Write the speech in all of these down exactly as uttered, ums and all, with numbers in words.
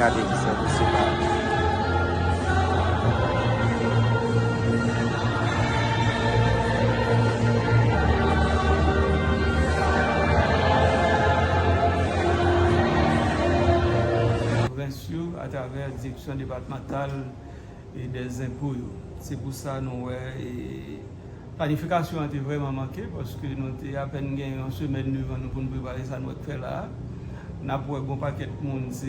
Gade, mesye, mesye, pa. Pwovens yo, atravè Direksyon Depatmantal e dè Zenpo yo. Se pou sa nou wè, e, planifikasyon an te vrèman manke, paske nou te apèn gen yon semèn devan nou pou n prepare sa n wè k fè la a. N ap wè gon pakèt moun, se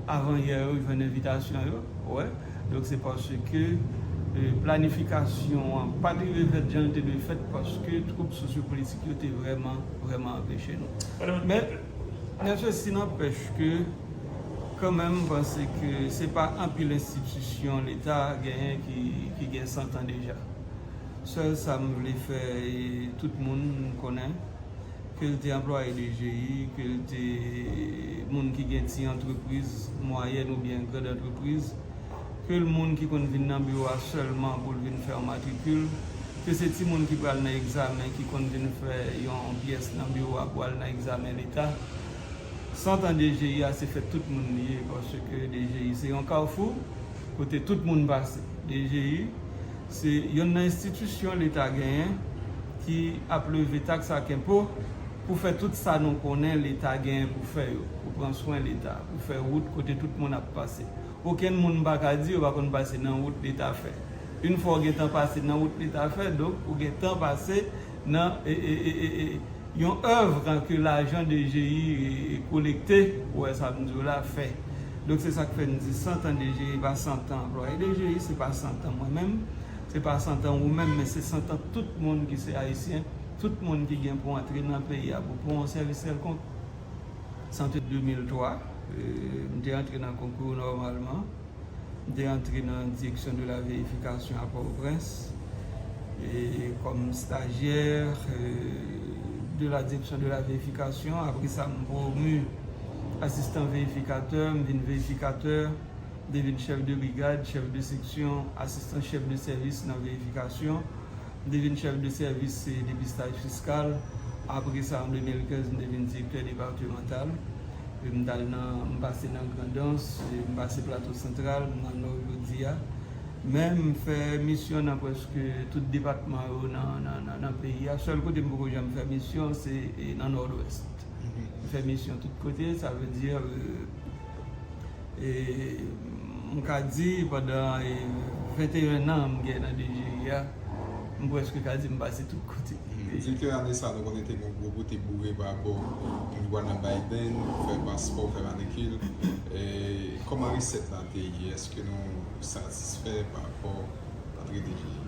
avanyè yo jwenn envitasyon yo, ou wè. Donk, se paske, e, planifikasyon an pa t rive fèt jan l te dwe fèt, paske twoup sosyopolitik yo te vrèman, vrèman anpeche nou. Men, men sesi nanpèch ke, kanmenm, m panse ke se pa anpil enstitisyon Leta genyen ki, ki gen san tan deja. Sèl sa m vle fè, e, tout moun konnen, ke l te anplwaye D G I, ke l te moun ki gen ti antrepriz, mwayèn oubyen grand antrepriz, ke l moun ki konn vin nan biwo a sèlman pou l vin fè yon matrikil, ke se timoun ki pral nan egzamen ki konn vin fè yon pyès nan biwo a pou al nan egzamen Leta. San tan D G I a se fèt tout moun li ye, paske D G I se yon kafou kote tout moun pase. D G I se yonn nan enstitisyon Leta genyen ki ap leve taks ak enpo pou fè tout sa nou konnen Leta genyen pou fè yo, pou pran swen Leta, pou fè wout kote tout moun ap pase. Okenn moun pa ka di yo pa konn pase nan wout Leta fè. Yon fwa w gentan pase nan wout Leta fè, donk ou gentan pase nan, e, e, e, e, e, yon èv ke lajan D G I, e, e, kolekte, ou wè sa m di w la, fè. Donk se sa k fè n di san tan D G I pa san tan anplwaye D G I, se pa san tan mwen menm, se pa san tan ou menm, men se san tan tout moun ki se Ayisyen, tout moun ki gen pou antre nan peyi a pou pran yon sèvis kèlkonk. Sa te de mil twa, e, m te antre nan konkou nòmalman. M te antre nan Direction de la Vérification à Port-au-Prince, e, kòm stajyè, e, de la Direction de la Vérification. Apre sa, m pwomi asistan verifikatè, m vin verifikatè, m te vin chèf de brigad, chèf de seksyon, asistan chèf de sèvis nan verifikasyon. M te vin chèf de sèvis, e, depistaj fiskal. Apre sa, an de mil kenz, m te vin direktè depatmantal. E m t al nan, m pase nan Grandans, e m pase Plato Santral, m nan Nò jodi a. Men m fè misyon nan prèske tout depatman yo nan, nan, nan, nan peyi a. Sèl kote m poko janm fè misyon, se, e, nan Nòdwès. M fè misyon tout kote, sa vle di, e, E, m ka di, pandan, e, venteyen an m gen nan D G I a, m prèske ka di m pase tout kote. Direktè, ane sa, nou konnen te gen yon gwo bote boure pa rapò pou nou pral nan Biden, fè paspò, fè matrikil. E, kòman resèt la te ye? Èske nou satisfè pa rapò antre D G I?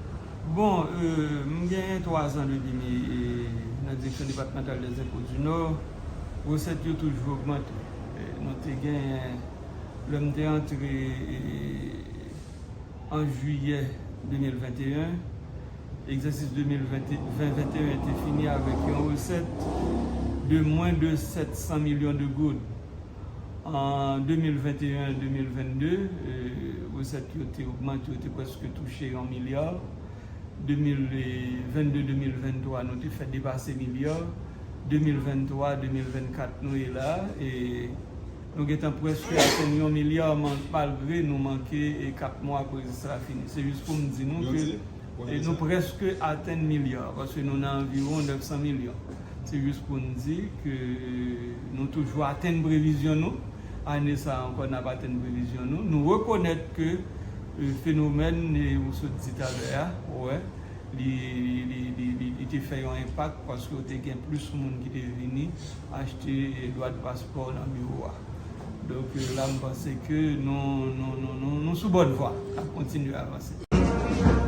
Bon, e, m genyen twa zan depi m, e, nan Direksyon Depatmantal dè Zenpo di Nò. Resèt yo toujou ogmante. E, nou te genyen, lè m te antre, e, an jiyè de mil venteyen, egzèsis de mil ven, ven venteyen te fini avèk yon resèt de mwen de sèt san milyon de goud. An de mil venteyen, de mil vennde, e, resèt yo te ogmante, yo te prèske touche yon milya. De mil vennde, de mil venntwa, nou te fè depase milya. De mil venntwa, de mil vennkat, nou ye la, e nou gentan prèske atenn yon milya, man-, malgre nou manke, e, kat mwa pou egzèsis la fini. Se jis pou m di nou ke, e, nou prèske atenn milya, paske nou nan anviwon nèf san milyon. Se jis pou n di ke nou toujou atenn previzyon nou. Ane sa a ankò, n ap atenn previzyon nou. Nou rekonèt ke, e, fenomèn, e, ou sot di talè a, ou wè, li, li, li, li, li, li te fè yon enpak paske te gen plis moun ki te vini achte, e, dwa de paspò nan biwo a. Donk, e, la, m panse ke nou, nou, nou, nou, nou sou bòn vwa, n ap kontinye avanse.